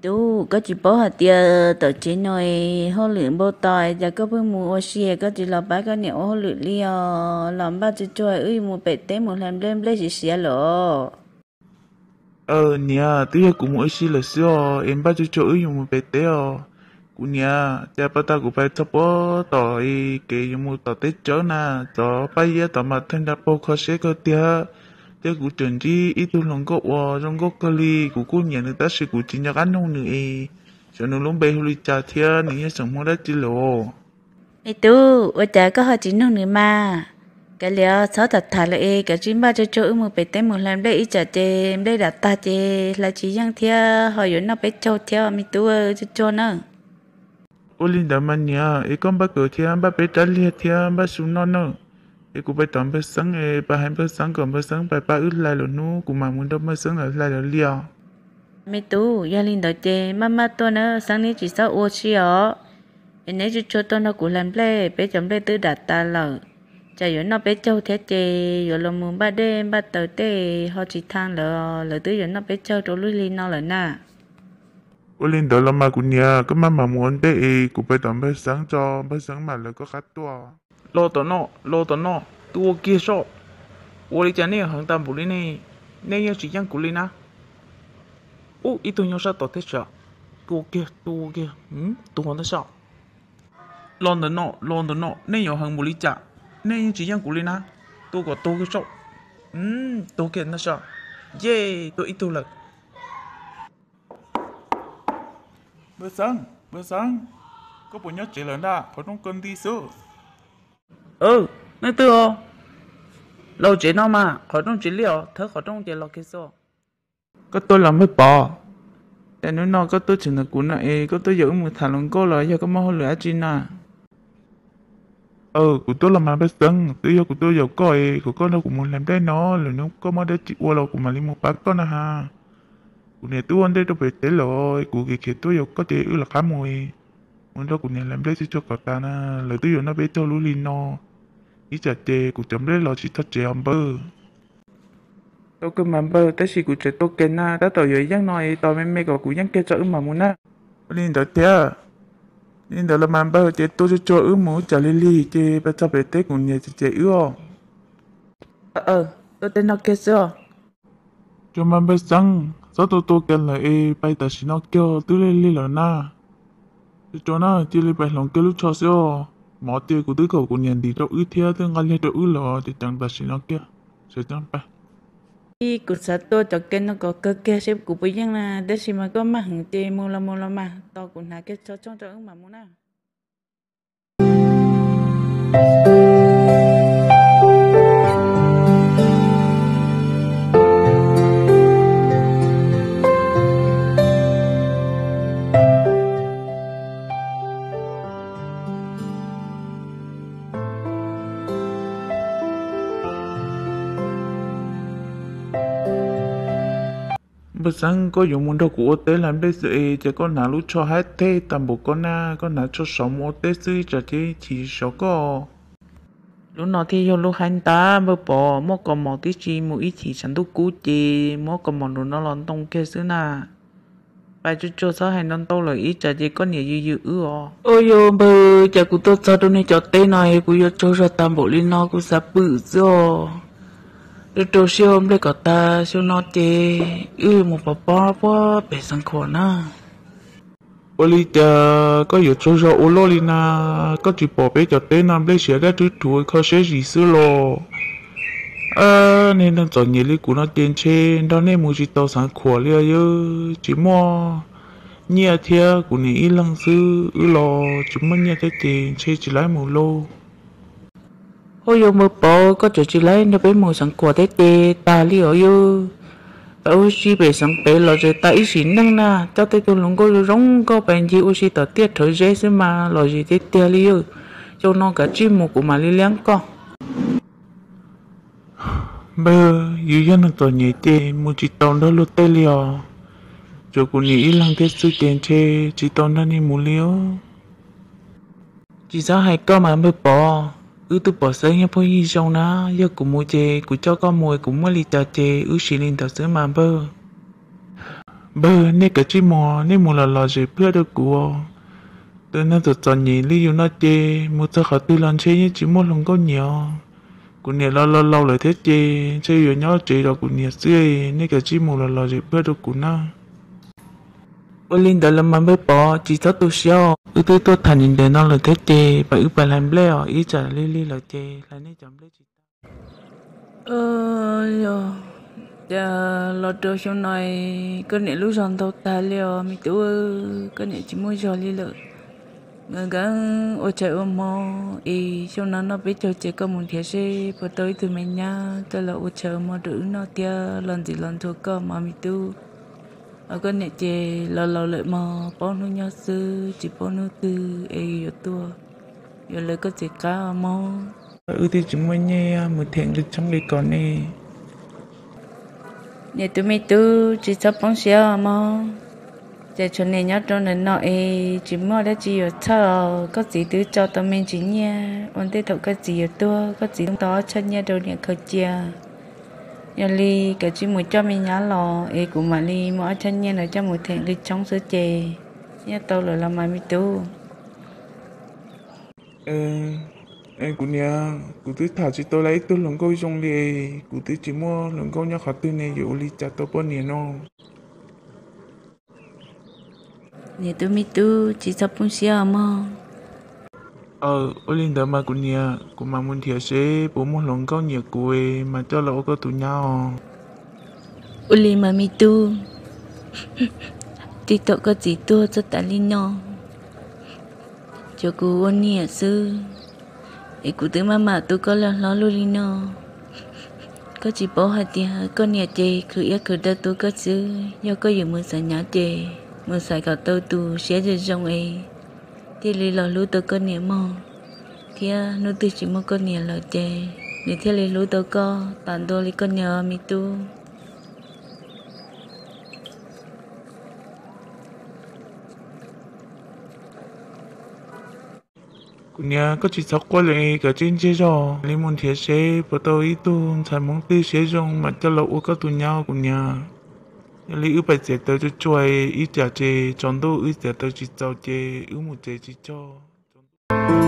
Tub, koj tsis paub hais tias tom tsev no hauj lwm npau taws, cas koj pheej mus ua si, koj tsis los pab koj niam ua hauj lwm li os? Los npaj tsuag tsuag, wb yuav mus pem teb mus hlais nplej, nplej siav siav lawm. Niam, twb yog kuv mus ua si lawm xwb os, es npaj tsuag tsuag wb yuav mus pem teb os. Kuv niam, cas pab tag kuv pais txog puag tom kev yuav mus tom teb tsawb na, cov paj iab tom mas thawj nra paug kho siab kawg tiag. Thiab kuv tseem ntsib ib tug hluas nkauj uas zoo nkauj kawg li, kuv kuj nyiam nws tab sis kuv tsis nco qab nug nws es xyov nws lub npe hu li cas thiab nws yog xeem Hmoob dab tsi lawm. Me tub, ua cas koj ho tsis nug nws mas? Kav liam, txhob tham tham lawm es kav tsij npaj tsuag tsuag wb mus pem teb mus hlais nplej, ib tsam ces nplej dam tag ces hlais tsis yeej thiab ho yuav noj peb caug thiab me tub, tsuag tsuag na. Ua li ntawd mas niam, es koj npaj kawm thiab npaj peb rab liag thiab npaj su noj na. Es kuv pais tom npawg Xeeb es pais hais npawg Xeeb kom npawg Xeeb pais pab wb hlais lawm hnub kuv mam mus nrog npawg Xeeb lawv hlais lawv li os. Me tub, yog li ntawd ces maj maj tuaj na Xeeb, neb tsis txhob ua si os. Es neb tsuag tsuag tuaj nrog kuv hlais nplej, peb cov nplej twb dam tas lawm. Tsam yuav noj peb caug thiab ces yuav los mus npaj dej npaj taws tej ho tsis thaj lawm, lawv twb yuav noj peb caug rau lub hli no lawm na. Ua li ntawd los mas kuv niam, koj maj mam mus ua ntej es kuv pais tom npawg Xeeb tso, npawg Xeeb mam lawv koj qab tuaj. Los tom no, los tom no, tua kiag soj. Ua li cas nej heev tag npaum li ne? Nej yeej tsis yeej kuv li na. Ub, ib tug nyob sab tod thiab sas. Tua kiag, tua kiag, tua ntag soj. Los ntawm no, los ntawm no, nej yuav heev npaum li cas? Nej yeej tsis yeej kuv li na. Tua kom tuag kiag soj. Tuag kiag ntag soj. Yej, tua ib tug lawm. Npawg Xeeb, npawg Xeeb, koj puas nyob tsev lawm na? Qhov rooj koj nti xwb. Leej twg os? Los tsev no mas qhov rooj tsis liaj os, thawb qhov rooj ces los kiag xwb. Koj tuaj los npawg Pov? Cas hnub no koj tuaj tseem ntawm kuv no es koj tuaj yaum wb mus tham hluas nkauj los yog koj muaj hauj lwm dab tsi na? Kuv tuaj los mas npawg Xeeb, twb yog kuv tuaj yaum koj es kom koj nrog kuv mus hlais nplej no, lwm hnub koj muaj dab tsi ua los kuv mam li mus pab koj na has. Kuv niam twb ua ntej rau pem teb lawm, kuv khiav khiav tuaj yaum koj ces wb lawv qab mus, mus nrog kuv niam hlais nplej tsuag tsuag kom tas na, lawv twb yuav noj peb caug lub hli no. Ib tsam ces kuv cov nplej los tsis txog tsev os npawg. Tau kawg mas npawg, tab sis kuv tseem tua kiag na, tab tom yuav yeej no es tos me me kom kuv yeej kiag tso wb mam mus na. Ua li ntawd thiab. Li ntawd los mas npawg, ces tua tsuag tsuag wb mus, ib tsam lig lig ces pais txog pem teb kuv niam tsis cem wb os. Tua tej no kiag xwb os. Tsuas mas npawg Xeeb, txhob tua tua kiag lawm es pais tam sim no kiag, twb lig lig lawm na. Tsuas na, cia li pais hloov kiag lub tsho xwb os. Mov tias kuv twb kom kuv niam ntim rau wb thiab twb nqa liag rau wb lawm, ces ceev tam sim no kiag. Sawv tsees pais. Ib, kuv xav tua cov ke no kom kawg kiag seb kuv puas yeej na, tab sis mas koj maj heev ces mus los mus los mas, tos kuv hnav kiag tsho tshooj rau wb mam mus na. Npawg Xeeb, koj yuav mus nrog kuv ua teb hlais nplej xwb es cas koj hnav lub tsho haib thej tag npaum koj na, koj hnav tsho sov mus ua teb xwb tsam ces chim sov koj. Lub no thiaj yog lub haib ntag npawg Pov, muaj kaus mom twb tsis mus ib chim tshav ntuj kub ces muab kaus mom nraum no los ntoo kiag xwb na. Pais tsuag tsuag txhob hais ntau ntau lawm ib tsam ces koj niam yws yws wb os. Ua yog npawg, cas kuv tuaj txog rau nej cov teb no es kuv yuav tsaug zog tag npaum li no, kuv xav pw xwb os. Rau rau siab ua nplej kom tag xyoo no ces wb mus pov pob puag pem Xeev Khuam na. Ua li cas koj yuav tsaug zog ua luaj li na? Koj tsis pom peb cov teb no nplej siav dab rhuv rhuv kho siab zis xwb los? Nej neeg txom nyem li kuv no ces ntshe nrog nej mus tsis tau Xeev Khuam li os. Tsis muaj nyiaj thiab, kuv niam ib leeg xwb, wb los tsis muaj nyiaj thiab ces ntshe tsis laib mus lauj. Ua yog npawg Pov, koj tseem tsis laib nrog peb mus Xeev Khuam thiab ces tag li os yawg. Peb ua si pem Xeev Pem los tseem tas ib sim neej na, coj tej tug hluas nkauj zoo zoo nkauj pais ncig ua si tom tiaj rhawv zeb xwb mas lom zem tiag tiag li yawg. Xyoo no kav tsij mus kuv mam li liab koj. Npawg, yus yog neeg txom nyem ces mus tsis tau nrog luag tej li os. Tsuas kuv niam ib leeg thiab xwb ces ntshe tsis tau nrog nej mus li os. Tsis txhob hais koj mas npawg Pov, wb twb pom Xeeb yog phooj ywg zoo na, yog kuv mus ces kuv coj koj mus, kuv muaj li cas ces wb siv li ntawd xwb mas npawg. Npawg, nej kav tsij mus, nej mus los los zem phwj rau kuv. Tus neeg txom txom nyem li yus no ces mus txog qhov twg los ntshe yeej tsis muaj hluas nkauj nyiam. Kuv niam los laus laus lawm thiab ces ntshe yuav nyob tsev zov kuv niam xwb, nej kav tsij mus los los zem phwj rau kuv na. Ua li ntawd los mas npawg Pov, tsis txhob tu siab os, wb twb tuaj tham nim ntawm no lawm thiab ces pab wb pab hlais nplej os, ib tsam lig lig lawm ces hlais nej cov nplej tsis tau. Yog, cas los rau xyoo no koj niam lub zog ntau tag li os me tub, koj niam tsis muaj zog li lawm. Nkawd nkawd ua tshais ua hmo, es xyoo no noj peb caug ces koj mus nrhiav seb puas tau ib tug me nyab coj los ua tshais ua hmo rau wb noj thiab los ntxim los ntxhua koj mog me tub. Os koj niam ces laus laus lawm mog, paub hnub nyob xwb tsis paub hnub twg es yuav tuaj, yuav lawv koj txiv qab mog. Wb twb tsis muaj nyiaj mus them nqi tshoob li kom ne. Niam tub me tub tsis txhob poob siab mog, ces tshuav niam nyob rau ntawm no es tsis muaj dab tsi yuav txhawj os. Koj txiv twb tso tau me ntsis nyiaj ua ntej thaum koj txiv yuav tuag, koj txiv twb tau ob tshaj nyiaj rau niam khaws cia. Yog li kav tsij mus coj me nyab los es kuv mam li muab ob tshaj nyiaj no coj mus them nqi tshoob xwb ces nyiaj tau lawm los mas me tub. Kuv niam, kuv twb tham tsis tau lawv ib tug hluas nkauj zoo li, kuv twb tsis muaj hluas nkauj nyob qhov twg ne, yuav ua li cas tau poj niam no? Niam tub me tub tsis txhob poob siab mog. Aw, ua li ntawd mas kuv niam, kuv mam mus nrhiav seb puas muaj hluas nkauj nyiam kuv mas coj los ua koj tus nyab os. Ua li mas me tub, tib thaum koj txiv tuag txog tas li no, cov kuv ua niam xwb, es kuv twb maj mam tu koj los hlob luaj li no. Koj tsis paub hais tias koj niam ces khwv iab khwv daw tu koj xwb, yog koj yuav mus xaiv nyab ces mus xaiv kom tau tus siab zoo zoo es thiaj li los hlub tau koj niam mog, thiab hnub twg tsis muaj koj niam lawm ces nws thiaj li hlub tau koj tas ntua li koj niam os me tub. Kuv niam, koj tsis txhob quaj li, kav tsij ntsiag zog li mus nrhiav seb puas tau ib tug ntxhais Hmoob twg siab zoo mam coj los ua koj tus nyab kuv niam. Yog li wb pais txiav taws tsuag tsuag, ib tsam ces tsaus ntuj wb txiav taws tsis txaus ces wb mus tsev tsis txog.